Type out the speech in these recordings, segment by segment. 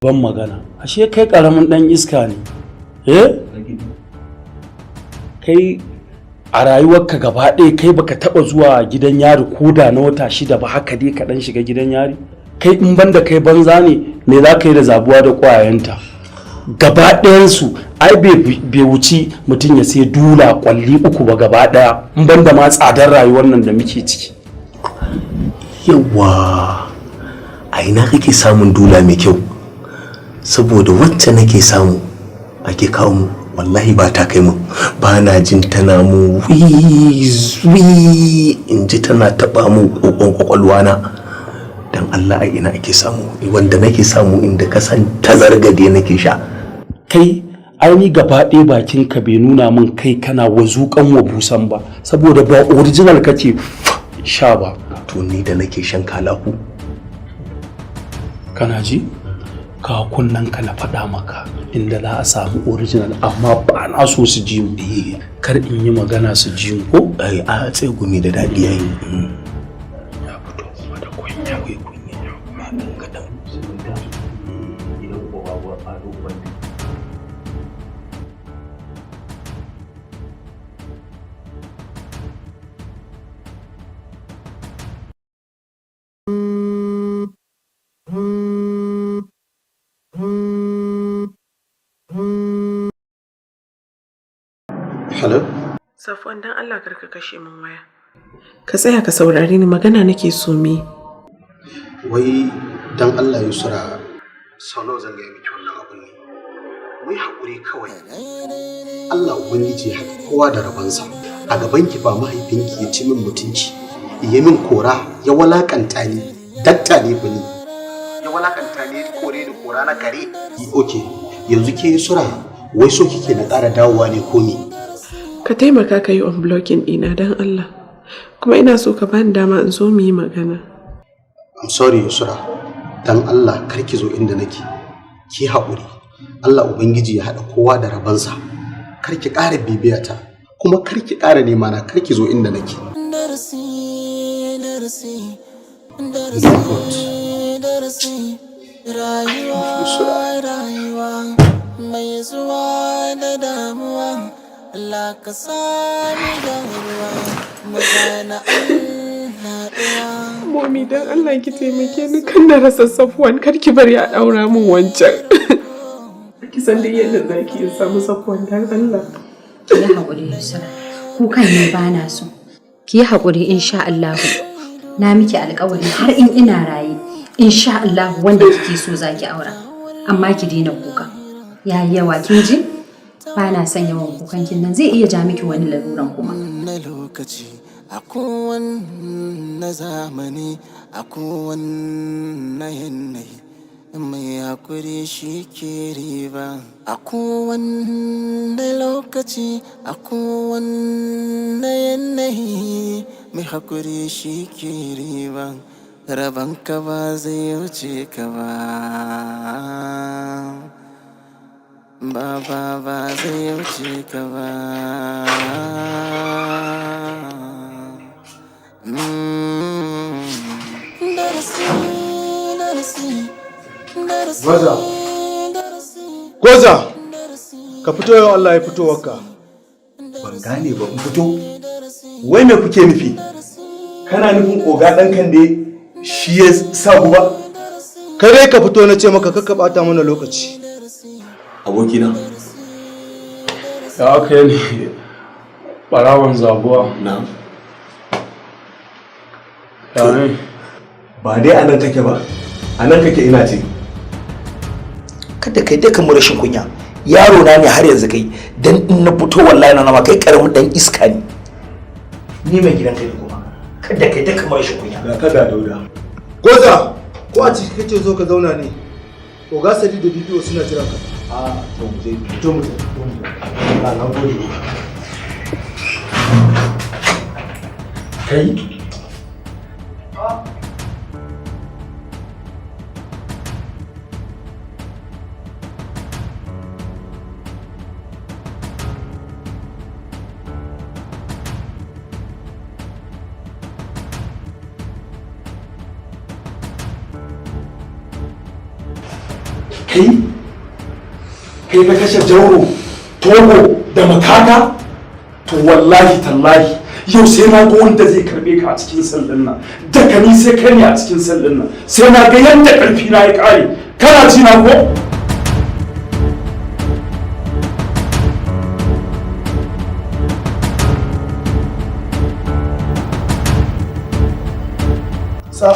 Ban magana. Ashe kai karamin dan iska ne. Eh? Kai a rayuwarka gaba ɗaya kai baka taba zuwa gidan yari ko da na wata 6 ba, haka dai ka dan shiga gidan yari? Kai in banda kai banza ne, me za ka yi da zabuwa da ƙwayenta? Gaba ɗayansu ai bai wuci mutum ya sai dula kwalli 3 ba gaba ɗaya, in banda ma tsadar rayuwar nan da muke ciki. Yawa, a ina kake samun dula mai kyau? Saboda wacce nake samu ake kawo mu, wallahi ba ta kai mun, ba na jin tana mu wi, in ji tana taba mun kokon kwakwalwa na. Dan Allah, a ina ake samu? Wanda nake samu inda ka san tazargade nake sha. Kai ai gaba ɗaya bakin ka bai nuna min kai kana wazuƙan wa busan ba, saboda ba original kake sha ba. To ni da nake shan kalaku. Kana ji, ka kunnen ka na faɗa maka inda za a samu original, amma ba na so su ji mu, kar in yi magana su ji mu ko. Ai a tsegumi da daɗi yayi. Ya fito kuma da kunya. Akwai kunya ma ɗan kaɗan. Hello? Safwan, dan Allah kar ka kashe min waya. Ka tsaya ka saurare ni, magana nake so mi. Wai dan Allah Yusra, sau nawa zan gaya miki wannan abun ne? Wai haƙuri kawai. Allah Ubangiji ya haɗa kowa da rabansa. A gabanki ba mahaifinki ya ci min mutunci, ya min kora, ya walakanta ni, dakta ne fa ni. Ya walakanta ni, ya kore ni kora na kare. Ok, yanzu ke Yusra, wai so kike na ƙara dawowa ne ko me? Ka taimaka ka yi unblocking ɗina dan Allah. Kuma ina so ka bani dama in zo mu yi magana. I'm sorry Yusra, dan Allah kar ki zo inda nake. Ki haƙuri. Allah Ubangiji ya haɗa kowa da rabansa. Kar ki ƙara bibiya ta, kuma kar ki ƙara nema na, kar ki zo inda nake. Darasi, darasi, God. darasi, rayuwa, rayuwa mai zuwa da damuwa. Allah ka sami garuwa mu gane Allah ɗaya. Mommy, dan Allah ki taimake ni kan na rasa Safwan, kar ki bari a ɗaura min wancan. Ki san dai yadda za ki iya samu Safwan dan Allah. Ki yi haƙuri Yusra, kukan ne ba na so. Ki yi haƙuri, insha Allah. Na miki alƙawari har in ina raye, insha Allah wanda kike so zaki aura. Amma ki daina kuka. Yayi yawa, kin ji? Ba na son yawan kukan kin nan, zai iya ja miki wani laruran kuma. Na lokaci, a kowanne zamani, a kowanne yanayi, mai hakuri shi ke riba. A kowanne lokaci, a kowanne yanayi, mai hakuri shi ke riba. Rabanka ba zai wuce ka ba. Ba ba ba zai wuce ka ba. Darasi, darasi, darasi, Goza. darasi, Goza! darasi. Ka fito yau, Allah ya fitowarka. Ban gane ba, in fito? Wai me kuke nufi? Kana nufin oga ɗan kande shi ya sa guba? Kai dai ka fito na ce maka, kakka bata mana lokaci. Abokina. Ya aka yi ne, ɓarawon zabuwa? Na. Ya ne? Ba dai anan kake ba? Anan kake ina ce. Kada kai dai kamar rashin kunya, yaro na ne har yanzu kai. Dan in na fito, wallahi na ma kai karamin dan iska ne. Ni mai gidan kai kuma kada kai dai kamar rashin kunya. Ga ka ga Dauda. Goza! Ko a ciki kace zo ka zauna ne? Oga Sadi da DPO suna jiran ka. A to, mu je. Fito mu tafi. Na na gode. Kai. Kai kai ka kashe Jauro, Togo da Makaka. To wallahi tallahi yau sai na ga wanda zai karbe ka a cikin cell din nan. Daga ni sai kai ne a cikin cell din nan, sai na ga yadda karfi na ya kare. Kana ji na ko? Sa.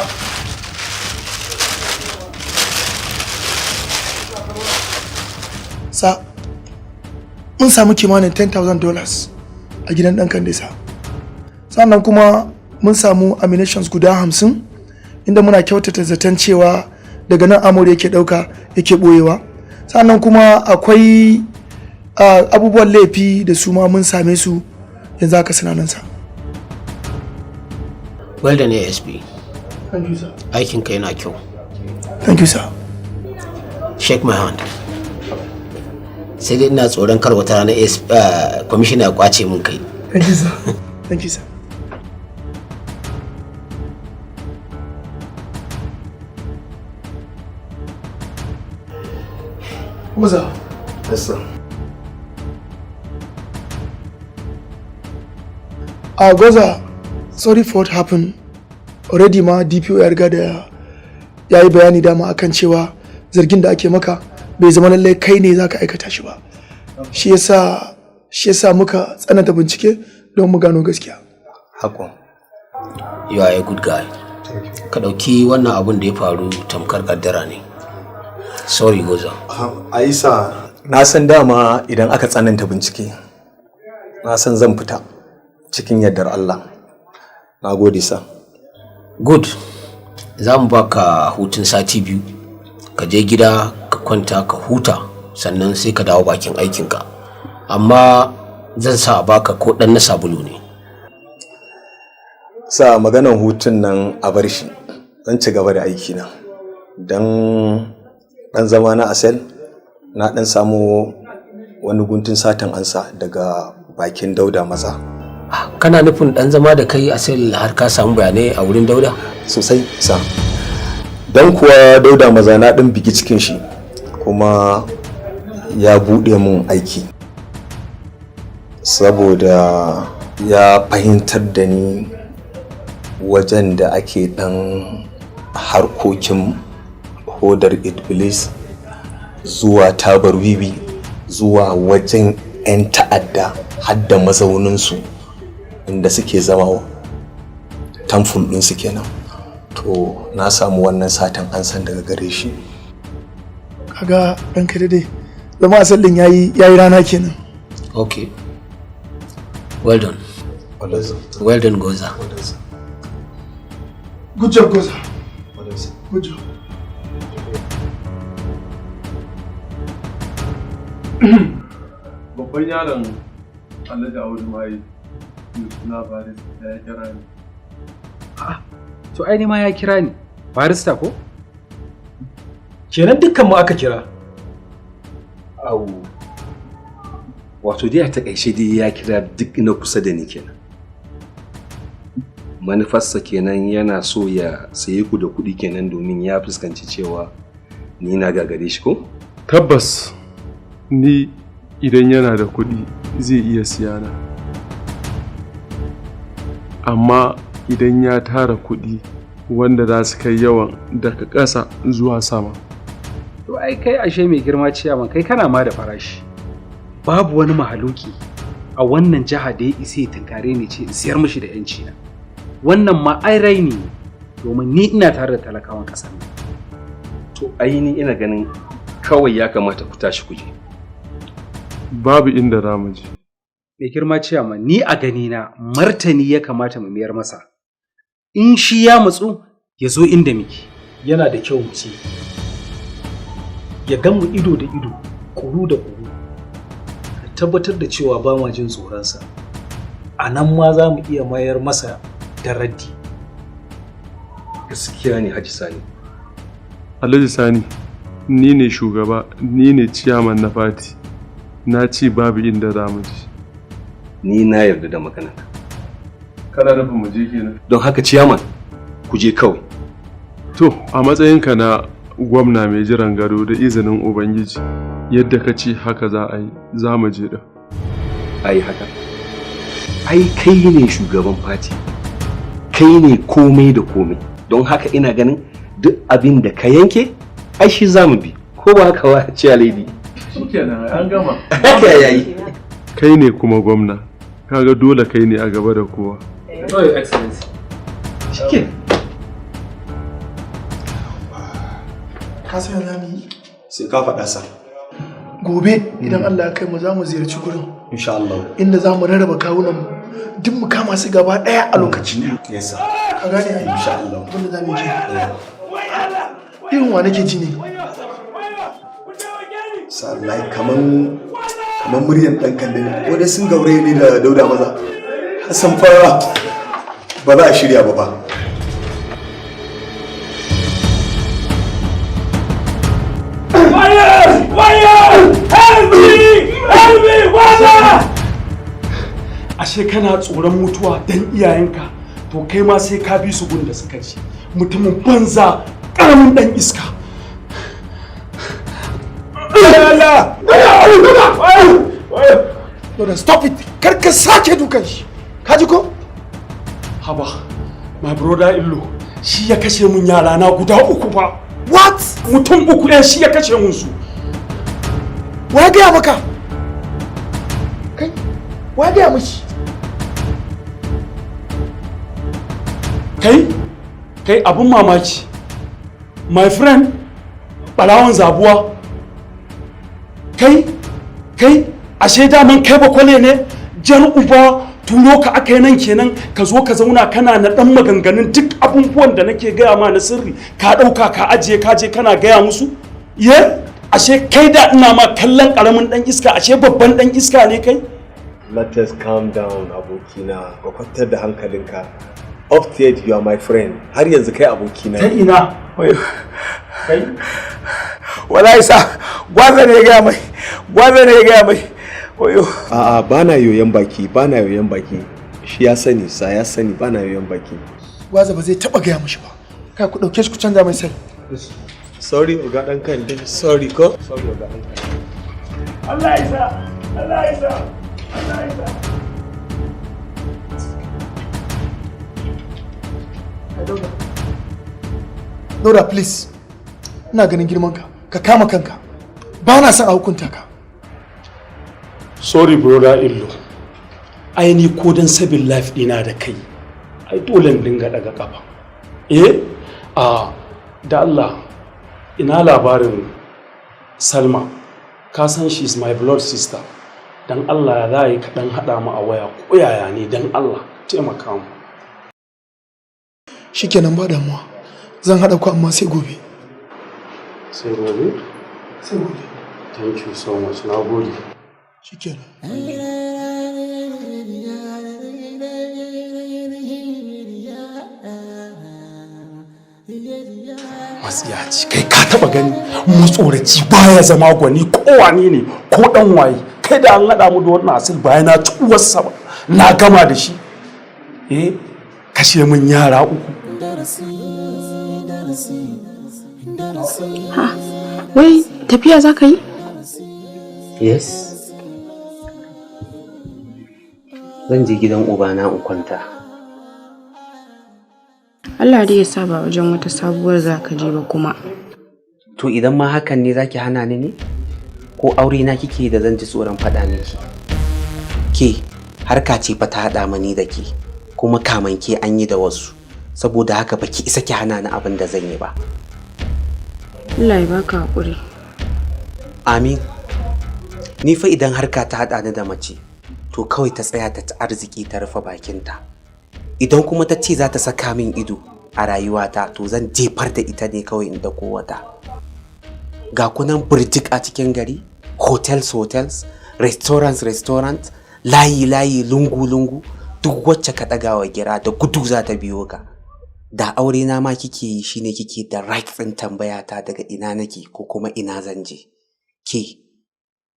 Sa. Mun samu kimanin $10,000 a gidan ɗan Kandisa. Sannan kuma mun samu ammunitions guda 50, inda muna kyautata zaton cewa daga nan Amur yake ɗauka yake ɓoyewa. Sannan kuma akwai abubuwan laifi da su ma mun same su, yanzu haka suna nan, sa. Well done, ASP. Thank you, sir. Aikinka yana kyau. Thank you, sir. Shake my hand. Sai dai ina tsoron kar wata rana ASP, commissioner ya kwace mun kai. Thank you, sir. Thank you, sir. Goza. Yes, sir. Goza, sorry for what happened. Already ma DPO ya riga da ya yi bayani dama akan cewa zargin da ake maka bai zama lallai kai ne za ka aikata shi ba. Shi yasa muka tsananta bincike don mu gano gaskiya. Hakon. You are a good guy. Ka ɗauki wannan abun da ya faru tamkar kaddara ne. Sorry, Goza. Aisa, na san dama idan aka tsananta bincike, na san zan fita cikin yardar Allah. Na gode, sa. Good. Za mu baka hutun sati 2. Ka je gida ka kwanta ka huta, sannan sai ka dawo bakin aikinka. Amma zan sa a baka ko ɗan na sabulu ne. Sa, maganan hutun nan a bar shi. Zan ci gaba da aikina. Don ɗan zama na a cell, na ɗan samu wani guntun satan ansa daga bakin Dauda Maza. Kana nufin ɗan zama da kai a cell har ka samu bayanai a wurin Dauda? Sosai, sa. Don kuwa Dauda Maza na ɗan bigi cikin shi, kuma ya buɗe mun aiki. Saboda ya fahimtar da ni wajen da ake ɗan harkokin hodar iblis zuwa tabar wiwi zuwa wajen 'yan ta'adda, har da mazauninsu inda suke zama, temple ɗinsu kenan. To na samu wannan satan ansan daga gare shi. Kaga ranka dai, zama a cell din yayi rana kenan. Okay. Well done. Well done, Goza. Good job, Goza. Good job. Babban yaron Alhaji Audu Maye mai suna Barista ya kira ni. To ai ni ma ya kira ni. Barista ko? Kenan dukkan mu aka kira. Au. Wato dai a takaice dai ya kira duk na kusa da ni kenan. Manufarsa kenan yana so ya saye ku da kuɗi kenan, domin ya fuskanci cewa ni na gagare shi ko? Tabbas, ni idan yana da kuɗi zai iya siyana. Amma idan ya tara kuɗi wanda za su kai yawan daga ƙasa zuwa sama. To ai kai ashe mai girma ciyaman, kai kana ma da farashi. Babu wani mahaluki a wannan jiha da ya isa ya tunkare ni ce in siyar mishi da yanci na. Wannan ma ai raini ne, domin ni ina tare da talakawan ƙasar nan. To ai ni ina ganin kawai ya kamata ku tashi ku je. Babu inda za mu je. Mai girma ciyaman, ni a ganina martani ya kamata mu mayar masa. In shi ya matsu ya zo inda muke. Yana da kyau mu ce ya gan mu ido da ido, kuru da kuru. Ka tabbatar da cewa ba ma jin tsoronsa. A nan ma za mu iya mayar masa da raddi. Gaskiya ne, Haji Sani. Alhaji Sani, ni ne shugaba, ni ne ciyaman na party. Na ce babu inda za mu je. Ni na yarda da maganarka. Kana nufin mu je kenan? Don haka ciyaman, ku je kawai. To, a matsayinka na Gwamna mai jiran gado, da izinin Ubangiji, yadda ka ce haka za a yi, za mu je din. Ai haka, ai kai ne shugaban fati, kai ne komai da komai, don haka ina ganin duk abin da ka yanke ai shi za mu bi, ko ba haka ba, ciya lady? Shikenan, an gama. Haka yayi. Kai ne kuma gwamna, kaga dole kai ne a gaba da kowa. Oh, Your Excellency. Shike. Ka san za mu yi? Sai ka faɗa sa. Gobe idan Allah ya kai mu, za mu ziyarci gurin. Insha Allah. Inda za mu rarraba kawunan mu. Duk mu kama su gaba ɗaya a lokaci ɗaya. Yes sir. Ka gane ai? Insha Allah. Abin da za mu yi kenan. Irin wa nake ji ne? Wallahi kaman muryan dan kande ne. Ko dai sun gaure ne da Dauda maza. Hassan fa, ba za a shirya ba fa. Fire! Help me! Help me! Wala! Ashe kana tsoron mutuwa dan iyayenka, to kai ma sai ka bi su gun da suka ci. Mutumin banza, karamin dan iska. Allah! Dauda, stop it! Kar ka sake dukan shi. Ka ji ko? Haba, my brother illo, shi ya kashe mun yara na guda uku fa. What? Mutum uku ɗaya shi ya kashe mun su. Wa ya gaya maka? Kai, wa ya gaya mishi? Kai, kai, abun mamaki. My friend, ɓarawon zabuwa. Kai, kai, ashe daman kai bakwale ne, jan uba turo ka aka yi nan kenan ka zo ka zauna kana na ɗan maganganun duk abubuwan da nake gaya ma na sirri, ka ɗauka ka ajiye, ka je kana gaya musu. Ye? Ashe kai da ina ma kallon ƙaramin ɗan iska, ashe babban ɗan iska ne kai? Let us calm down, abokina, ka kwantar da hankalinka. Up to yet you are my friend. Har yanzu kai abokina. Ta ina? Kai? Wallahi sa, Gwaza ne ya gaya mai, Gwaza ne ya gaya mai. Oyo. A'a, bana yoyon baki, bana yoyon baki. Shi ya sani, sa ya sani bana yoyon baki. Gwaza ba zai taba gaya mishi ba. Kai, ku dauke shi ku canza mai cell. Sorry, oga dan Kande, sorry ko? Sorry, oga dan Kande. Allah ya sa, Allah ya sa, Allah ya sa. Dauda. Dauda, please. Ina ganin girman ka. Ka kama kanka. Ba na son a hukunta ka. Sorry, brother illo. Ai ni ko dan sabin life ɗina da kai, ai dole in dinga daga kafa. Eh? A da Allah, ina labarin Salma? Ka san she is my blood sister. Dan Allah ya za yi kaɗan haɗa mu a waya ko yaya ne, dan Allah taimaka mu. Shikenan, ba damuwa. Zan haɗa ku, amma sai gobe. Sai gobe? Sai gobe. Thank you so much. Na gode. Shikenan. Matsiyaci kai, ka taba gani matsoraci baya zama gwani, ko wane ne ko dan waye. Kai, da an haɗa mu da wannan asil baya na ci uwarsa ba, na gama da shi. Eh, kashe min yara uku. Ha, wai tafiya za ka yi? Yes. Zan je gidan ubana in kwanta. Allah dai ya sa ba wajen wata sabuwar za ka je ba kuma. To, idan ma hakan ne, zaki hana ni ne? Ko aure na kike da zan ji tsoron faɗa miki? Ke, harka ce fa ta haɗa mani da ke, kuma kaman ke an yi da wasu. Saboda haka baki isa ki hana ni abin da zan yi ba. Allah ya baka haƙuri. Amin. Ni fa idan harka ta haɗa ni da mace, to kawai ta tsaya ta ci arziki ta rufe bakinta. Idan kuma ta ce za ta saka min ido a rayuwata, to zan jefar da ita ne kawai in dako wata. Ga kunan birjik a cikin gari, hotels hotels, restaurants restaurant, layi layi, lungu lungu, duk wacce ka ɗaga wa gira da gudu za ta biyo ka. Da aure na ma kike yi shine kike da right ɗin tambaya ta daga ina nake ko kuma ina zan je. Ke,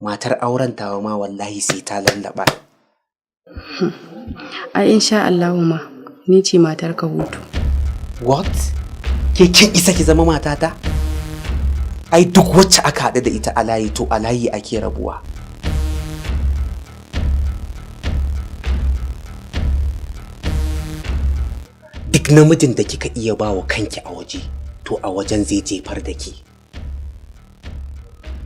matar auren tawa ma wallahi sai ta lallaba. Ai insha Allahu ma ni ce matar ka hutu. What? Ke kin isa ki zama matata? Ai duk wacce aka haɗu da ita a layi, to a layi ake rabuwa. Duk namijin da kika iya ba wa kanki a waje, to a wajen zai jefar da ke.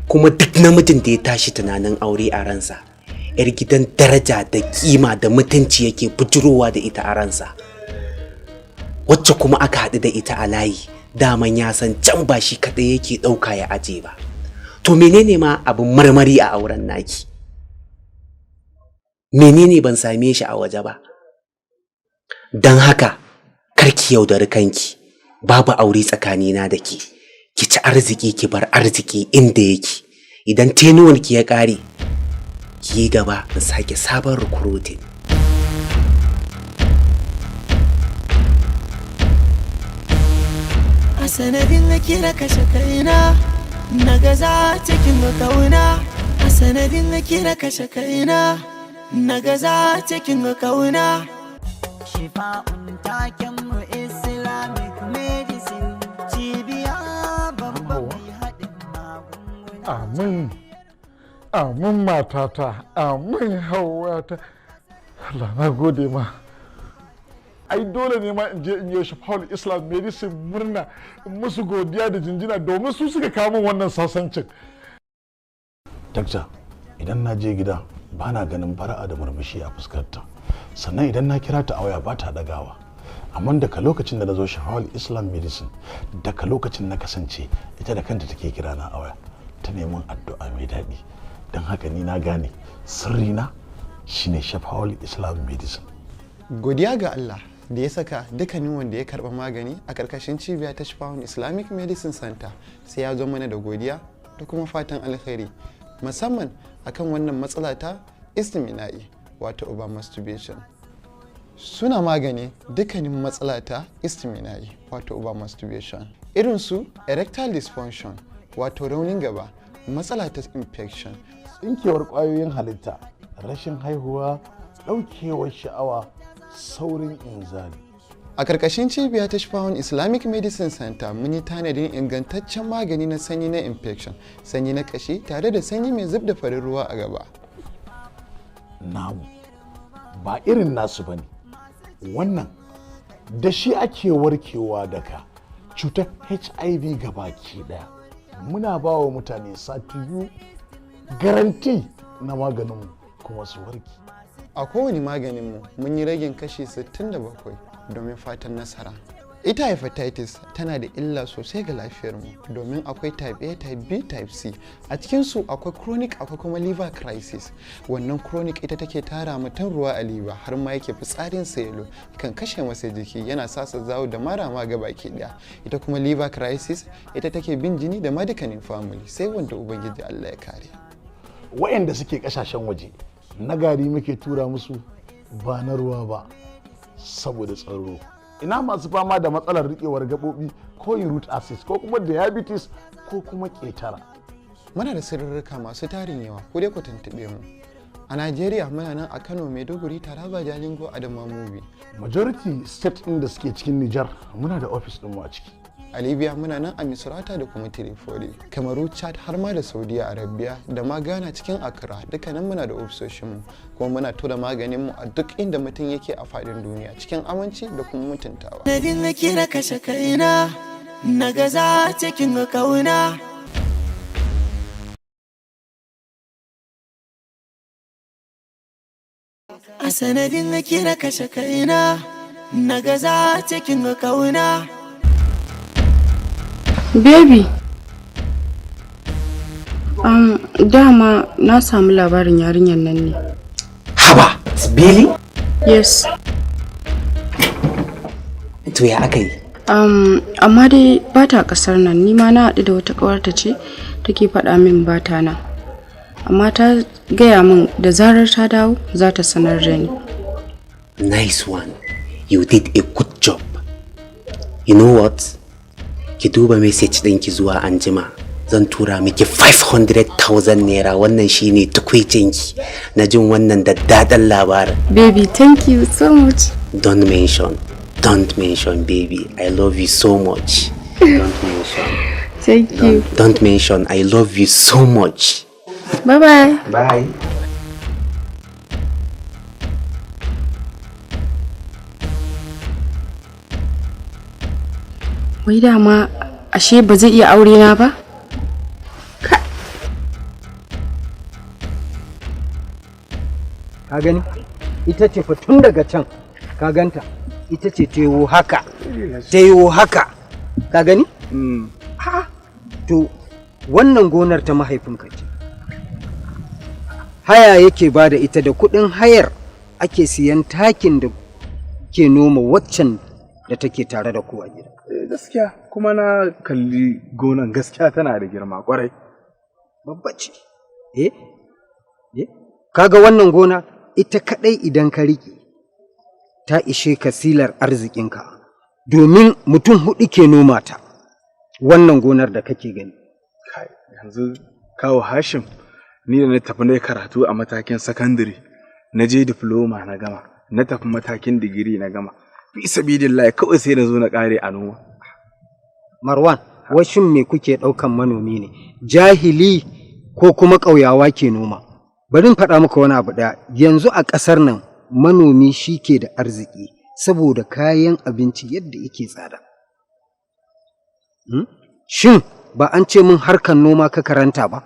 Kuma duk namijin da ya tashi tunanin aure a ransa, 'yar gidan daraja da kima da mutunci yake bujurowa da ita a ransa. Wacce kuma aka haɗu da ita a layi, daman ya san can ba shi kaɗai yake ɗauka ya aje ba. To menene ma abin marmari a auren naki? Menene ban same shi a waje ba? Don haka karki yaudari kanki, babu aure tsakanina da ke. Ki ci arziki ki bar arziki inda yake. Idan tenuwanki ya ƙare, ki yi gaba in sake sabon recruiting. A sanadin kira kashe kaina, na gaza cikin kauna. A sanadin kira kashe kaina, na gaza cikin kauna. Shifa'un taken mu Islamic medicine, cibiya babban mai haɗin. Amin. Amin matata, amin Hauwata. Allah na gode ma. Ai dole ne ma in je in yi Shafa'ul Islam Medicine murna, in musu godiya da jinjina domin su suka kawo min wannan sasancin. Dakta, idan na je gida ba na ganin fara'a da murmushi a fuskarta. Sannan idan na kira ta a waya ba ta dagawa. Amma daga lokacin da na zo Shafa'ul Islam Medicine, daga lokacin na kasance ita da kanta take kira na a waya. Ta neman addu'a mai daɗi. Don haka ni na gane sirrina shine Shafa'ul Islam Medicine. Godiya ga Allah da ya saka dukkanin wanda ya karba magani a karkashin cibiya ta Shifa'un Islamic Medicine Center sai ya zo mana da godiya da kuma fatan alkhairi, musamman akan wannan matsala ta istimina'i, wato over masturbation. Suna magani dukkanin matsala ta istimina'i, wato over masturbation, irin su erectile dysfunction, wato raunin gaba, matsala ta infection, tsinkewar ƙwayoyin halitta, rashin haihuwa, ɗaukewar sha'awa, saurin inzali. A karkashin cibiya ta Shifa'un Islamic Medicine Center mun yi tanadin ingantaccen magani na sanyi na infection, sanyi na kashi tare da sanyi mai zub da farin ruwa a gaba. Namu ba irin nasu bane. Wannan da shi ake warkewa daga cutar HIV gabaki daya. Muna ba wa mutane sati 2 garanti na maganinmu kuma su warke. A kowane maganinmu mun yi ragin kashi 67 domin fatan nasara. Ita hepatitis tana da illa sosai ga lafiyarmu domin akwai type A, type B, type C. A cikinsu akwai chronic, akwai kuma liver crisis. Wannan chronic ita take tara mutum ruwa a liver har ma yake fitsarin sa yellow, kan kashe masa jiki, yana sasa zawo da marama ga baki daya. Ita kuma liver crisis ita take bin jini da madakanin family, sai wanda Ubangiji Allah ya kare. Waɗanda suke ƙasashen waje, na gari muke tura musu ba na ruwa ba saboda tsaro. Ina masu fama da matsalar riƙewar gaɓoɓi ko uric acid ko kuma diabetes ko kuma ƙetara? Muna da sirrika masu tarin yawa, ku dai ku tuntuɓe mu. A Najeriya muna nan a Kano, Maiduguri, Taraba, Jalingo, Adamawa, Mubi. Majority state ɗin da suke cikin Nijar muna da office ɗinmu a ciki. A Libya muna nan a Misrata da kuma Tripoli, Kamaru, Chad har ma da Saudiya Arabia da ma Ghana cikin Accra, dukkanin muna da ofisoshinmu, kuma muna tura maganinmu a duk inda mutum yake a faɗin duniya cikin aminci da kuma mutuntawa. Na dinga kira kashe kaina, na gaza cikin kauna. A sanadin kira kashe kaina, na gaza cikin kauna. Baby, dama na samu labarin yarinyar nan ne. Haba, Billy? Yes. To ya aka yi? Amma dai ba ta kasar nan, ni ma na haɗu da wata ƙawarta ce take faɗa min ba ta nan. Amma ta gaya min da zarar ta dawo za ta sanar da ni. Nice one. You did a good job. You know what? Ki duba message ɗinki zuwa anjima. Zan tura miki 500,000 naira, wannan shine tukwicinki na jin wannan daddaɗan labarin. Baby, thank you so much. Don't mention. Don't mention, baby. I love you so much. Don't mention. Thank you. Don't mention, I love you so much. Bye bye. Bye. Wai dama ashe ba zai iya aure na ba? Ka gani, ita ce fa tun daga can, ka ganta, ita ce ta yiwo haka, ta yiwo haka, ka gani? Ha, to wannan gonar ta mahaifinka ce. Haya yake ba da ita, da kuɗin hayar ake siyan takin da ke noma waccan da take tare da ku a gida. Gaskiya kuma na kalli gonan, gaskiya tana da girma kwarai. Babba ce. Eh, eh, kaga wannan gona ita kadai idan ka riƙe ta ishe ka silar arzikinka, domin mutum hudu ke noma ta, wannan gonar da kake gani. Kai, yanzu kawo Hashim, ni da na tafi na yi karatu a matakin sakandare, na je diploma na gama, na tafi matakin digiri na gama, fi sabilillahi kawai sai na zo na kare a noma. Marwan, washin me kuke ɗaukan manomi ne? Jahili ko kuma ƙauyawa ke noma? Bari in faɗa maka wani abu ɗaya, yanzu a ƙasar nan manomi shi ke da arziki saboda kayan abinci yadda yake tsada. Hmm? Shin ba an ce min harkar noma ka karanta ba?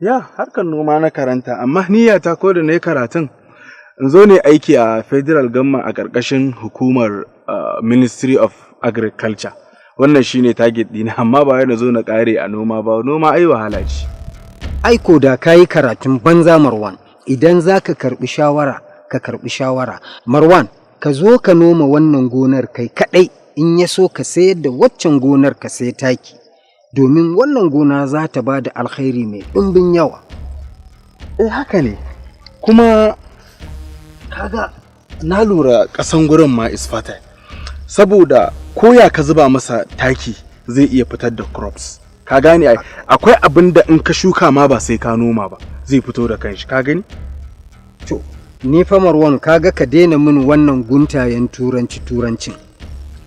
Ya, harkar noma na karanta, amma niyyata ko da na yi karatun in zo ne aiki a federal government a ƙarƙashin hukumar Ministry of Agriculture. Wannan shine target ɗina, amma ba wai na zo na ƙare a noma ba, noma ai wahala ce. Aiko da ka yi karatun banza, Marwan, idan za ka karɓi shawara, ka karɓi shawara. Marwan, ka zo ka noma wannan gonar kai kaɗai, in ya so ka sayar da waccan gonar ka sai taki, domin wannan gona za ta ba da alkhairi mai ɗumbin yawa. Eh, haka ne. Kuma kaga na lura ƙasan gurin ma is fertile. Saboda koya ka zuba masa taki zai iya fitar da crops. Ka gane ai, akwai abin da in ka shuka ma ba sai ka noma ba, zai fito da kanshi, ka gani? To, ni fa Marwan, kaga ka daina min wannan guntayen turanci turancin.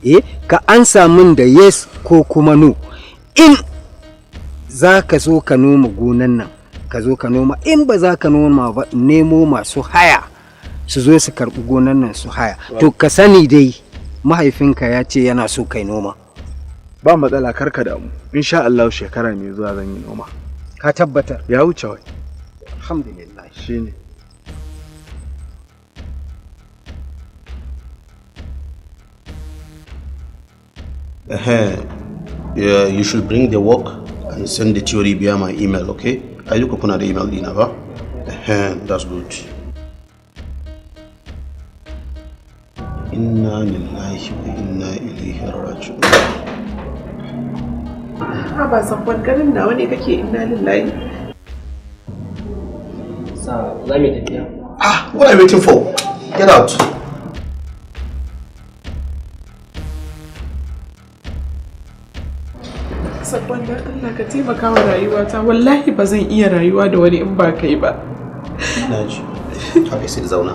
Eh, ka ansa min da yes ko kuma no. In za ka zo ka noma gonan nan, ka zo ka noma, in ba za ka noma ba, nemo masu haya su zo su karɓi gonan nan su haya. To ka sani dai mahaifinka ya ce yana so kai noma. Ba matsala, karka damu. Insha Allah shekara mai zuwa zan yi noma. Ka tabbatar? Ya wuce wai. Alhamdulillah. Shine. Yeah, you should bring the work and send the theory via my email, okay? Ai duka kuna da email dina ba? That's good. Inna lillahi wa inna ilaihi raji'un. Ha ba sabon ganin nawa ne kake inna lillahi. Sa za mu tafiya. Ah, what are you waiting for? Get out. Sabon, dan Allah ka taimaka wa rayuwata, wallahi ba zan iya rayuwa da wani in ba kai ba. Na ji. Haka sai zauna.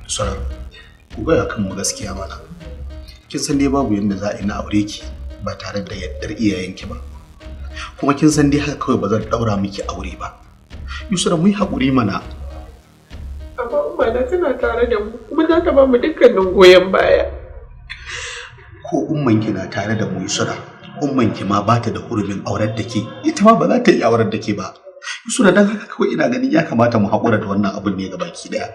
Sara, ku gaya kan mu gaskiya mana. Kin san dai babu yadda za a yi na aure ki ba tare da yardar iyayenki ba. Kuma kin san dai haka kawai ba zan daura miki aure ba. Yusra, mu yi haƙuri mana. Amma umma na tana tare da mu kuma za ta ba mu dukkanin goyon baya. Ko ummanki na tare da mu Yusra, ummanki ma ba ta da hurumin aurar da ke, ita ma ba za ta iya aurar da ke ba. Yusra, dan haka kawai ina ganin ya kamata mu haƙura da wannan abun ne gabaki daya.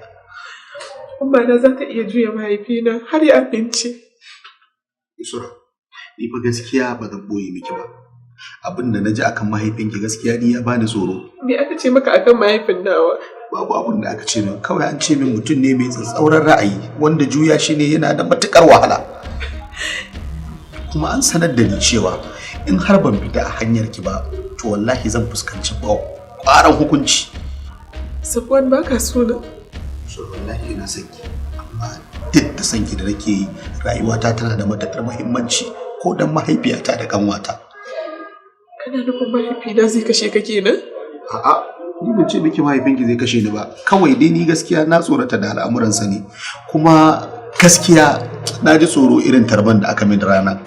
Umma na za ta iya juya mahaifina har ya amince. Yusra, ni fa gaskiya ba zan boye miki ba. Abin da na ji akan mahaifinki gaskiya ni ya bani tsoro. Me aka ce maka akan mahaifin nawa? Babu abin da aka ce min, kawai an ce min mutum ne mai tsatsauran ra'ayi wanda juya shi ne yana da matukar wahala. Kuma an sanar da ni cewa in har ban fita a hanyar ki ba, to wallahi zan fuskanci ƙwaran hukunci. Safwan, baka so na? So wallahi ina son ki, amma duk da son ki da nake yi, rayuwata tana da matukar muhimmanci ko dan mahaifiyata da kanwata. Kana nufin mahaifina zai kashe ka kenan? A'a, ni ban ce miki mahaifinki zai kashe ni ba. Kawai dai ni gaskiya na tsorata da al'amuransa ne. Kuma Gaskiya na ji tsoro irin tarban da aka min rana.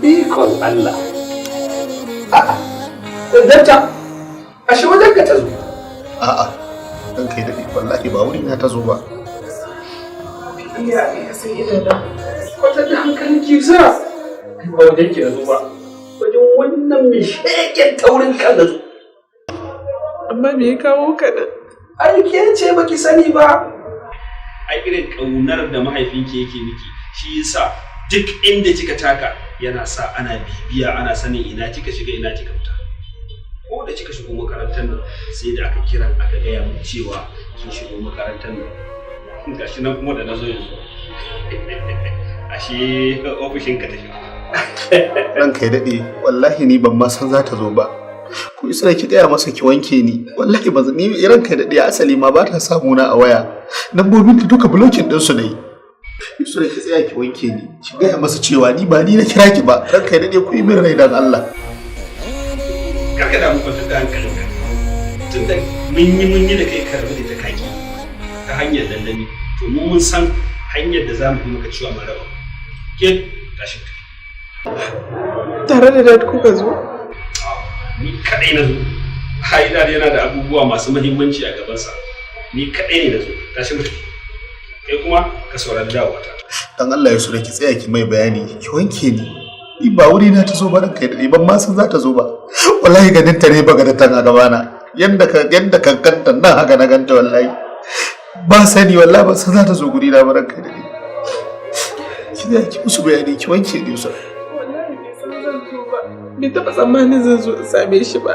Ikon Allah. A'a, Danta, ashe wajen ka ta zo. A'a, dan kai daɗe, wallahi ba wuri na ta zo ba. Iya, ya san ina da. Kwatar da hankalin ki Yusra. Ai ba wajen ki na zo ba. Wajen wannan mai shegen taurin kan na zo. Amma me ya kawo ka nan? Ai ke ce baki sani ba. Ai irin ƙaunar da mahaifinki yake miki shi yasa duk inda kika taka yana sa ana bibiya, ana sanin ina kika shiga, ina kika fita. Ko da kika shigo makarantar nan sai da aka kira aka gaya mun cewa kin shigo makarantar nan. Gashi nan kuma da na zo yanzu, ashe ofishinka ta shigo. Ranka ya daɗe, wallahi ni ban ma san za ta zo ba. Ku isa ki gaya masa ki wanke ni. Wallahi ba ni, ranka ya daɗe, asali ma ba ta samu na a waya. Lambobin ta duka blocking ɗin su ne. Yusra, ki tsaya ki wanke ni. Ki gaya masa cewa ni ba ni na kira ki ba. Ranka ya daɗe, ku yi min rai dan Allah. Karka damu, kwantar da hankalinka. Tunda mun yi da kai ka rabu da ta kaki ta hanyar dandami, to mu mun san hanyar da za mu bi maka cewa mun raba. Ke tashi mu tafi. Tare da Dad kuka zo? Ni kadai na zo. Haidar yana da abubuwa masu muhimmanci a gabansa. Ni kadai ne na zo. Tashi mu tafi. Kai kuma ka saurari dawowata. Dan Allah Yusra, ki tsaya ki mai bayani, ki wanke ni. Ni ba wuri na ta zo ba, ranka ya daɗe, ban ma san za ta zo ba. Wallahi ganin ta ne ba ga tan a gabana. Yanda ka ganta nan haka na ganta, wallahi. Ba sani, wallahi ban san za ta zo guri na ba, ranka ya daɗe. Ki tsaya ki musu bayani, ki wanke ni, Yusra. Wallahi bai san zan zo ba. Bai taɓa tsammanin zan zo in same shi ba.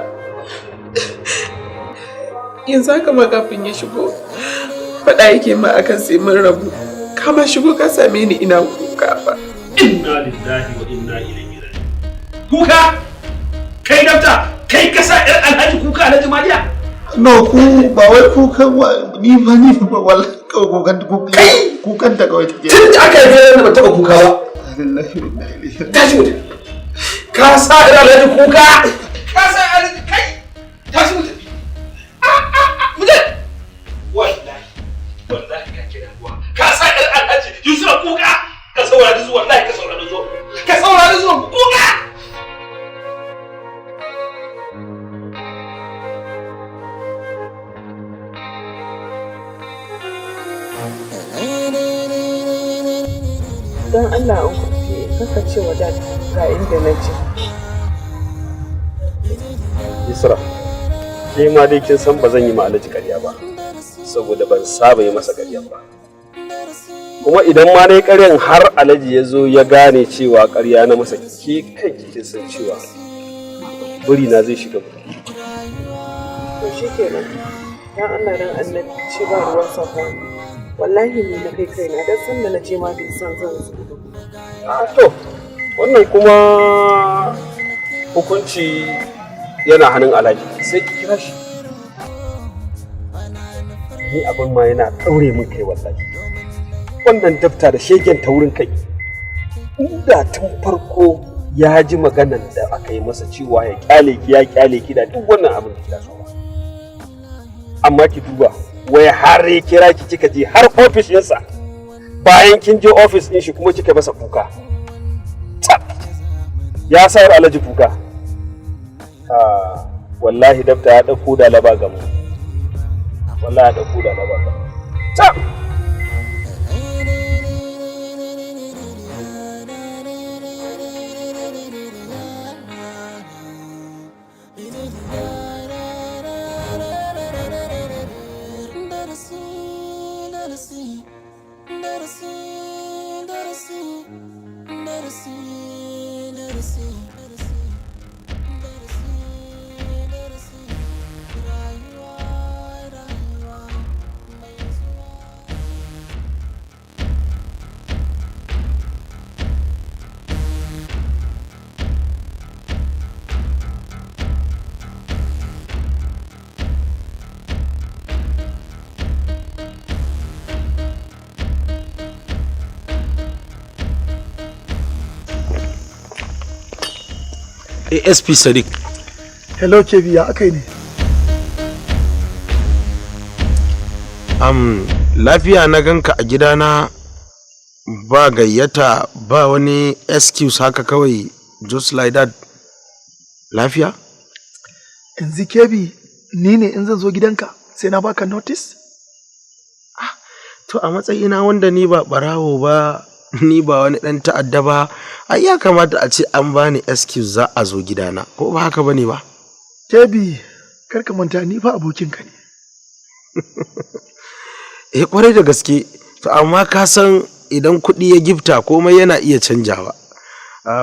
Yanzu haka ma kafin ya shigo, faɗa yake ma akan sai mun rabu. Ka ma shigo ka same ni ina kuka ba. Inna lillahi wa inna ilaihi raji'un. Kuka? Kai dafta, kai ka sa ɗan Alhaji kuka, Alhaji Mariya? No, ku ba wai kukan wa ni fa wallahi kawai kukan ta kawai take. Tun da aka yi ban taɓa kuka ba. Lillahi wa inna ilaihi. Tashi mutum. Ka sa ɗan Alhaji kuka. Ka sa Alhaji, kai. Tashi mutum. Mu je. Wallahi, wallahi ka kira ruwa. Ka sa ɗan Alhaji Yusra kuka. Ka saurari zuwa, wallahi ka saurari zuwa. Ka saurari zuwa kuka. Don Allah in kufi kaka ce wa Dad ga inda na je. Yusra, ke ma dai kin san ba zan yi ma Alhaji ƙarya ba, saboda ban saba yi masa ƙarya ba. Kuma idan ma na yi ƙaryan har Alhaji ya zo ya gane cewa ƙarya na masa, ke kanki kin san cewa buri na zai shiga. To shi kenan. Don Allah don Annabi ce ba ruwan Safwan. Wallahi ni na kai kaina, dan san da na je ma bai san zan zo ba. A to, wannan kuma hukunci yana hannun Alhaji, sai ki kira shi. Ni abin ma yana ɗaure min kai wallahi. Wannan dafta da shegen taurin kai. Inda tun farko ya ji maganan da aka yi masa cewa ya kyale ki, ya kyale ki, da duk wannan abin da kira so ba. Amma ki duba, wai har ya kira ki kika je har ofis ɗinsa. Bayan kin je ofis ɗin shi kuma kika masa kuka. Tab! Ya sa Alhaji kuka. Ah, wallahi dafta ya ɗauko da laba gamu. Wallahi ya ɗauko da laba gamu. Tab! Darasi, darasi, darasi, darasi, darasi, darasi, darasi, rayuwa, rayuwa mai zuwa. ASP Sadiq. Hello Kebi, ya aka yi ne? Lafiya na ganka a gidana ba gayyata, ba wani excuse, haka kawai, just like that. Lafiya? Yanzu Kebi, ni ne in zan zo gidanka sai na baka notice? To, a matsayina wanda ni ba barawo ba, ni ba wani dan ta'adda ba, ai ya kamata a ce an bani excuse za a zo gidana, ko ba haka bane ba? Kebi, kar ka manta ni fa abokinka ne. Eh, kwarai da gaske. To, amma ka san idan kuɗi ya gifta, komai yana iya canjawa.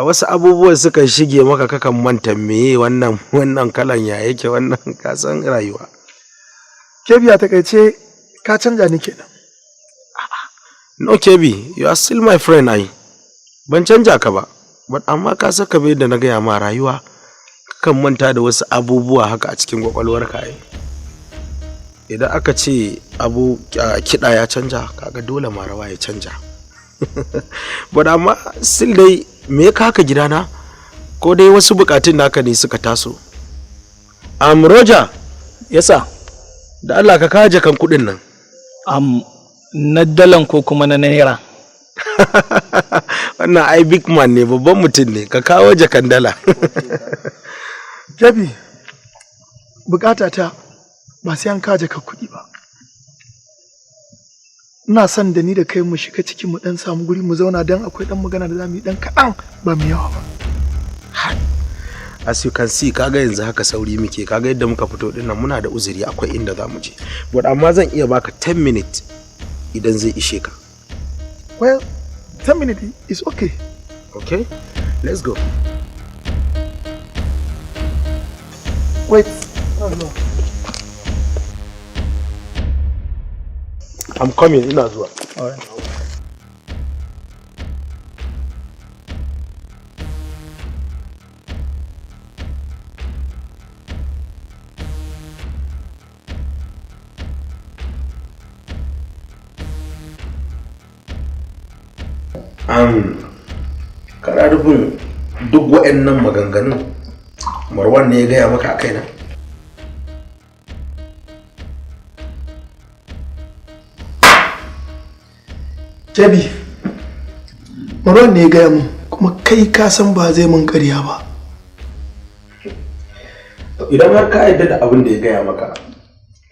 Wasu abubuwan sukan shige maka, kakan manta meye wannan, wannan kalan ya yake wannan, ka san rayuwa. Kebi, a takaice ka canja ni kenan. No Kebi, you are still my friend. Ai ban canja ka ba, but amma ka saka bai da na gaya ma, rayuwa kakan manta da wasu abubuwa haka a cikin kwakwalwarka. Ai idan aka ce abu kiɗa ya canja, kaga dole ma rawa ya canja. But amma still dai, me ya kaka gidana? Ko dai wasu bukatun naka ne suka taso? Roger. Yes sir. Da Allah ka kawo jakan kuɗin nan. Na dalan ko kuma na naira? Wannan ai big man ne, babban mutum ne, ka kawo jakan dala. Kebi, bukata ta ba sai an kaje ka kuɗi ba. Ina son da ni da kai mu shiga ciki, mu dan samu guri mu zauna, dan akwai dan magana da zamu yi, dan kaɗan, ba mu yawa ba. As you can see, kaga yanzu haka sauri muke, kaga yadda muka fito din nan, muna da uzuri, akwai inda za mu je, but amma zan iya baka 10 minutes idan zai ishe ka. Well, 10 minutes is okay. Okay, let's go. Wait. No. I'm coming, ina zuwa. Alright. Kana nufin duk waɗannan maganganun Marwan ne ya gaya maka a kaina? Kebi, Marwan ne ya gaya mun, kuma kai ka san ba zai mun ƙarya ba. Idan har ka yarda da abin da ya gaya maka,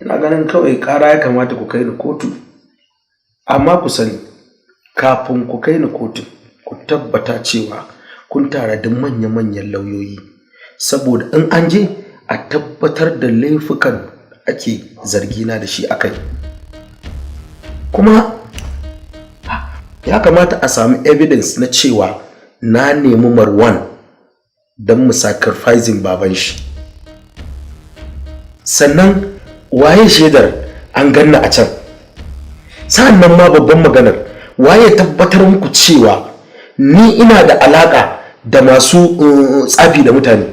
ina ganin kawai ƙara ya kamata ku kai ni kotu. Amma ku sani, kafin ku kai ni kotu, ku tabbata cewa kun tara da manya-manyan lauyoyi, saboda in an je a tabbatar da laifukan ake zargina da shi akai. Kuma ya kamata a sami evidence na cewa na nemi Marwan don mu sacrificing baban shi. Sannan waye shaidar an ganna a can? Sa'annan ma babban maganar, waye tabbatar muku cewa ni ina da alaka da masu tsafi da mutane?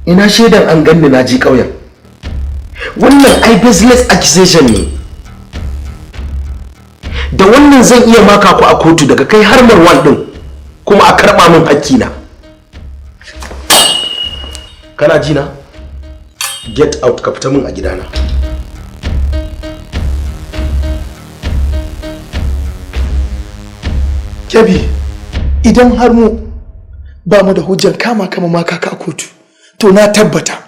Ina shaidan an ganni na ji ƙauyen? Wannan ai baseless accusation ne. Da wannan zan iya maka ku a kotu, daga kai har Marwan din, kuma a karɓa min hakkina. Kana ji na? Get out, ka fita min a gidana. Kebi, idan har mu ba mu da hujjan kama kama maka ka a kotu, to na tabbata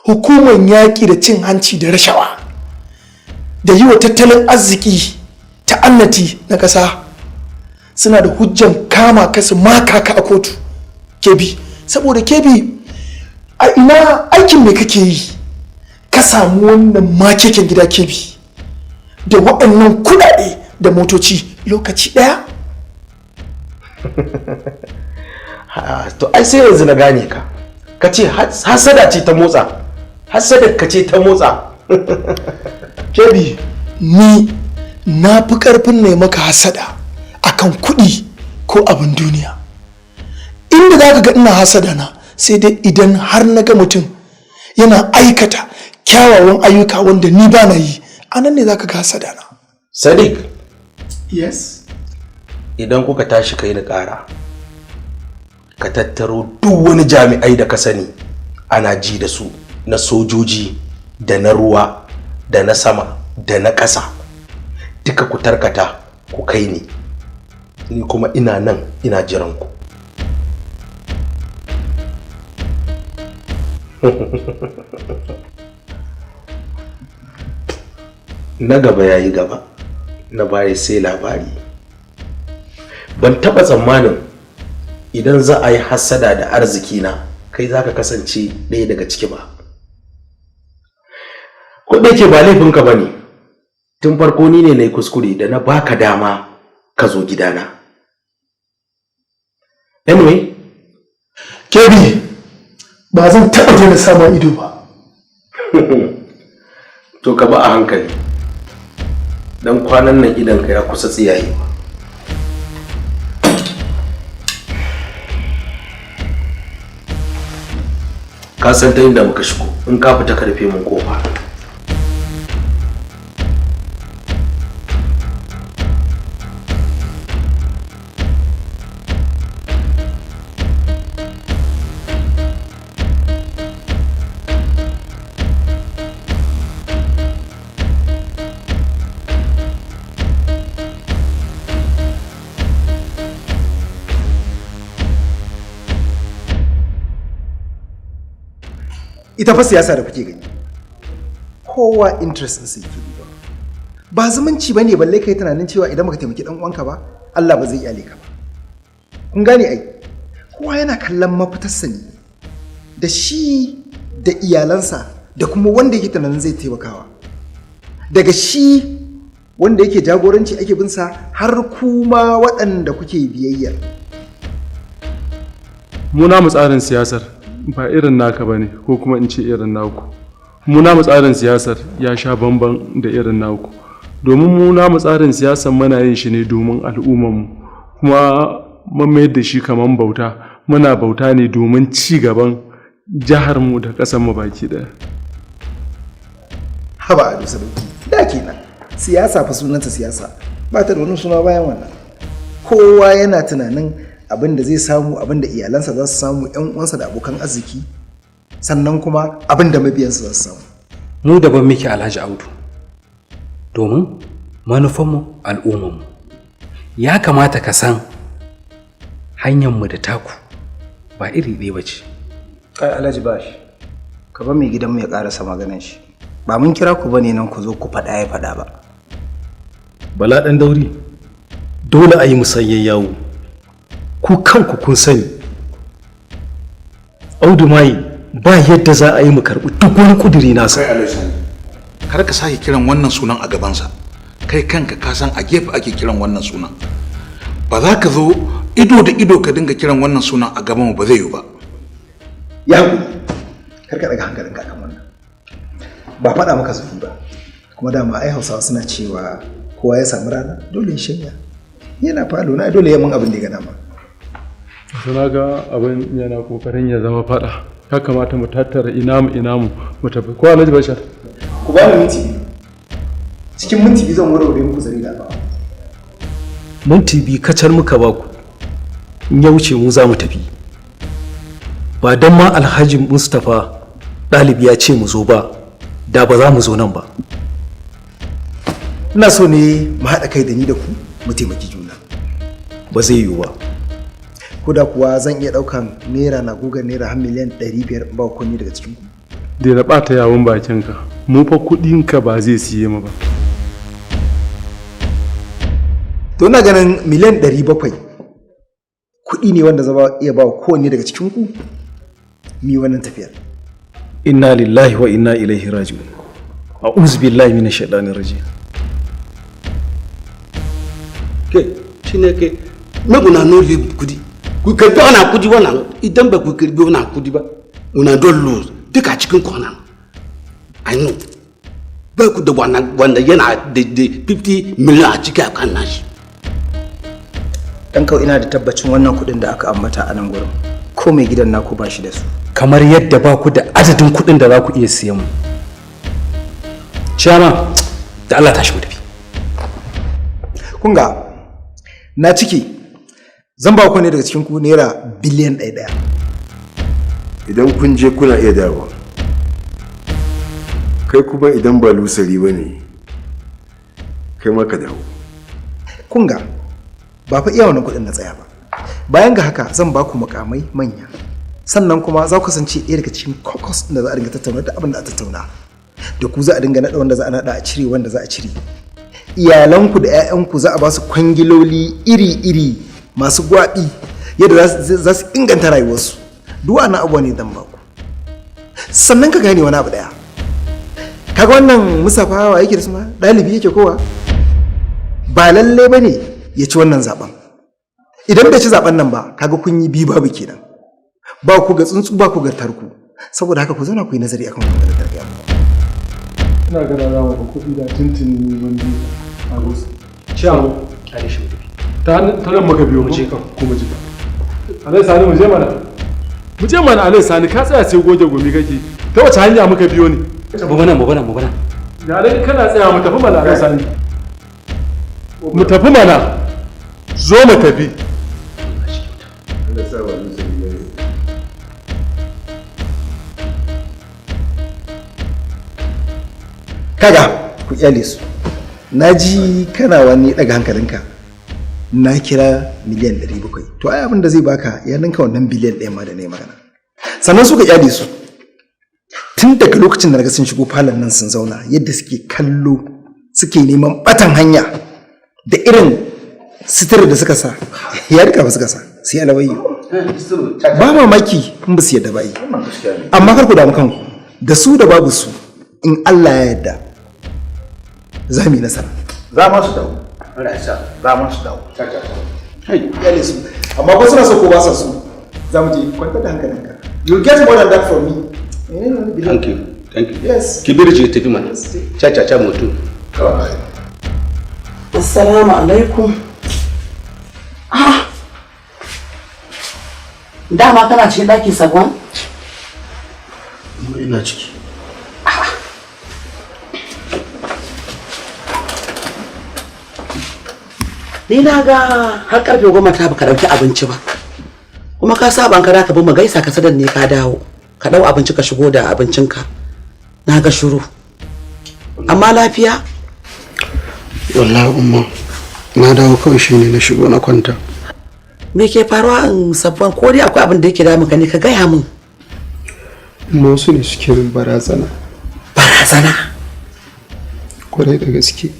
hukumar yaƙi da cin hanci da rashawa da yi wa tattalin arziki ta'annati na ƙasa suna da hujjan kama ka su maka ka a kotu. Kebi, saboda Kebi, a ina aikin me kake yi ka samu wannan makeken gida, Kebi, da waɗannan kuɗaɗe da motoci lokaci ɗaya? To ai sai yanzu na gane ka. Ka ce hasada ce ta motsa, hasada ka ce ta motsa. Kebi, ni na fi karfin ne maka hasada akan kuɗi ko abin duniya. Inda za ka ga ina hasada na, sai dai idan har na ga mutum yana aikata kyawawan ayyuka wanda ni ba na yi, a nan ne za ka ga hasada na. Sadiq. Yes. Idan kuka tashi kai ni ƙara, Ka tattaro duk wani jami'ai da ka sani ana ji da su, na sojoji da na ruwa da na sama da na ƙasa, duka ku tarkata ku kai ni. Ni kuma ina nan ina jiran ku. Na gaba yayi gaba, na baya sai labari. Ban taɓa tsammanin idan za a yi hassada da arziki na kai za ka kasance ɗaya daga ciki ba. Ko da yake ba laifinka ba ne, tun farko ni ne na yi kuskure da na baka dama ka zo gidana. Anyway. Kebi, ba zan taɓa daina samun ido ba. To ka ba a hankali, dan kwanan nan idanka ya kusa tsiyayewa. Ka san ta inda muka shigo, in ka fita ka rufe mun kofa. Ita fa siyasa da kuke gani, kowa interest ɗinsa yake duba. Ba zumunci bane balle kai tunanin cewa idan baka taimaki dan uwanka ba, Allah ba zai iyale ka ba. Kun gane ai, kowa yana kallon mafitarsa ne, da shi da iyalansa da kuma wanda yake tunanin zai taimakawa. Daga shi wanda yake jagoranci ake bin sa har kuma waɗanda kuke biyayya. Mu namu tsarin siyasar ba irin naka bane, ko kuma in ce irin naku. Mu namu tsarin siyasar ya sha bamban da irin naku, domin mu namu tsarin siyasar muna yin shi ne domin al'ummarmu, kuma mun mayar da shi kaman bauta. Muna bauta ne domin ci gaban jiharmu da ƙasarmu baki ɗaya. Haba Ado Sadauki, da kenan siyasa fa sunanta siyasa, ba ta da wani suna bayan wannan. Kowa yana tunanin abin da zai samu, abin da iyalansa za su samu, yan uwansa da abokan arziki, sannan kuma abin da mabiyansa za su samu. Mu daban muke, Alhaji Audu, domin manufanmu al'ummarmu. Ya kamata ka san hanyarmu da taku ba iri ɗaya ba ce. Kai Alhaji Bash, ka bar mai gidanmu ya karasa maganan shi. Ba mun kira ku bane nan ku zo ku faɗa ya faɗa ba. Bala ɗan dauri, dole a yi musayyan yawo. Ku kanku kun sani, Audu Mai ba yadda za a yi mu karɓi duk wani ƙuduri nasa. Kai Alhaji, kar ka sake kiran wannan sunan a gabansa. Kai kanka ka san a gefe ake kiran wannan sunan. Ba za ka zo ido da ido ka dinga kiran wannan sunan a gaban mu, ba zai yiwu ba. Ya haƙuri, kar ka ɗaga hankalinka kan wannan. Ba faɗa maka zufi ba, kuma dama ai Hausawa suna cewa kowa ya samu rana dole ya shanya. Yana falo na, dole ya mun abin da ya ga dama. Suna ga abin yana kokarin ya zama fada, ya kamata mu tattara ina mu ina mu mu tafi, ko Alhaji Bashar? Ku ba ni minti 2. Cikin minti 2 zan warware muku zare da ba. Minti 2 kacal muka baku, in ya wuce mu za mu tafi. Ba don ma Alhaji Mustapha ɗalibi ya ce mu zo ba, da ba za mu zo nan ba. Ina so ne mu haɗa kai da ni da ku mu taimaki juna. Ba zai yiwu ba. Ko da kuwa zan iya ɗaukan naira na gugan naira har miliyan 500 in ba ku daga cikin ku. Daina ɓata yawun bakinka, mu fa kuɗinka ba zai siye mu ba. To ina ganin miliyan 700 kuɗi ne wanda zaba iya ba kowanne daga cikin ku mi wannan tafiyar. Inna lillahi wa inna ilaihi raji'un. A'udhu billahi minash shaitanir rajim. Ke Chineke, make una no leave kudi. Ku karbi wannan kudi wannan, idan ba ku karbi wannan kudi ba, una don lose duka cikin kwana. I know. Ba ku da wannan wanda yana da 50 million a cikin akan nashi. Dan kau ina da tabbacin wannan kuɗin da aka ambata a nan gurin, ko mai gidan naku ba shi da su. Kamar yadda ba ku da adadin kuɗin da za ku iya siyan mu. Ciyama, da Allah tashi mu tafi. Kun ga na ciki, Zan ba ku ne daga cikin ku naira biliyan 1 ɗaya. Idan kun je kuna iya dawowa. Kai kuma idan ba lusari ba ne, kai ma ka dawo. Kun ga, ba fa iya wannan kuɗin na tsaya ba. Bayan ga haka zan ba ku mukamai manya. Sannan kuma za ku kasance ɗaya daga cikin caucus ɗin da za a dinga tattauna da abin da a tattauna. Da ku za a dinga naɗa wanda za a naɗa, a cire wanda za a cire. Iyalanku da 'ya'yanku za a ba su kwangiloli iri-iri masu gwaɓi yadda za su inganta rayuwarsu. Duk wannan abubuwa ne zan ba ku. Sannan ka gane wani abu ɗaya. Kaga wannan Mustapha wa yake da suna ɗalibi yake kowa? Ba lalle ba ne ya ci wannan zaben. Idan bai ci zaben nan ba, kaga kun yi biyu babu kenan. Ba ku ga tsuntsu, ba ku ga tarko. Saboda haka ku zauna ku yi nazari akan wannan maganar da na gaya muku. Ina gana za mu kuɗi da tuntuni mun bi a gusu. Ciyaman, kyale shi mu tafi. Ta nan muka biyo mu je kan kuma je. Alai Sani, mu je mana. Mu je mana, Alai Sani, ka tsaya sai goge gumi kake. Ta wace hanya muka biyo ne? Mu bana, mu bana, mu bana. Da Alai kana tsaya, mu tafi mana, Alai Sani. Mu tafi mana. Zo mu tafi. Allah sa ba lusari ba ne. Kaga, ku kyale su. Na ji kana wani daga hankalinka. Na kira miliyan 700. To ai abin da zai baka ya ninka wannan biliyan 1 ma da na yi magana. Sannan suka kyale su. Tun daga lokacin da naga sun shigo falon nan sun zauna, yadda suke kallo suke neman batan hanya da irin sutura da suka sa, ya rika ba suka sa sai alawayi. Ba mamaki in ba su yadda ba yi. Amma kar ku damu kanku, da su da babu su, in Allah ya yarda za mu yi nasara. Za ma su dawo. Allah ya sa za ma su dawo. Iyale su. Amma ko suna so ko ba sa so, za mu je. Kwantar da hankalinka. You get more than that from me. Thank you. Thank you. Yes. Ki birje tafi mana. Cha cha cha mutu. Assalamu alaikum. Ah. Dama kana cikin ɗaki, Sagwan? Ina ciki. Ni na ga har karfe 10 ta baka ɗauki abinci ba. Kuma ka saba an ka bi mu gaisa ka sadan ne ka dawo. Ka ɗau abinci ka shigo da abincinka. Na ga shiru. Amma lafiya? Wallahi umma, na dawo kawai shine na shigo na kwanta. Me ke faruwa in Safwan, ko dai akwai abin da yake damun ka ne, ka gaya min. Umma, wasu ne suke min barazana. Barazana? Kwarai da gaske.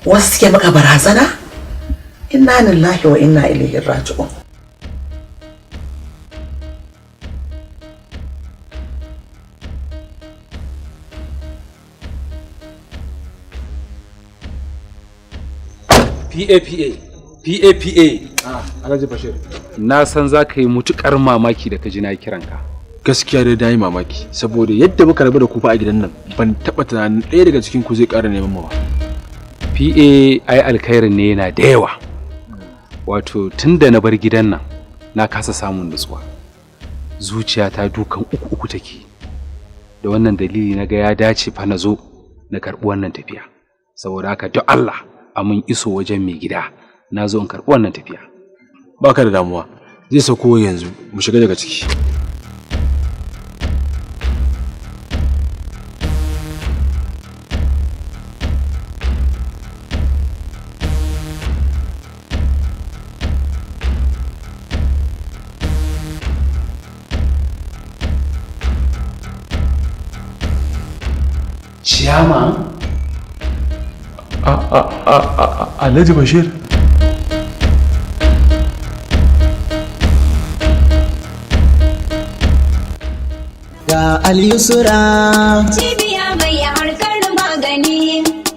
Wasu suke maka barazana? Inna lillahi wa inna ilaihi raji'un. PAPA PAPA. Alhaji Bashir. Na san za ka yi mutukar mamaki da ka ji na kiranka. Gaskiya dai na yi mamaki saboda yadda muka rabu da ku fa a gidan nan, ban taɓa tunanin ɗaya daga cikin ku zai ƙara neman mu ba. PA, ai alkhairin ne yana da yawa. Wato tun da na bar gidan nan na kasa samun nutsuwa. Zuciyata dukan uku uku take. Da wannan dalili na ga ya dace fa na zo na karɓi wannan tafiya. Saboda haka don Allah a mun iso wajen mai gida, na zo in karɓi wannan tafiya. Baka da damuwa, zai sauko yanzu, mu shiga daga ciki. Ciyama? Alhaji Bashir. Ga Al-Yusra.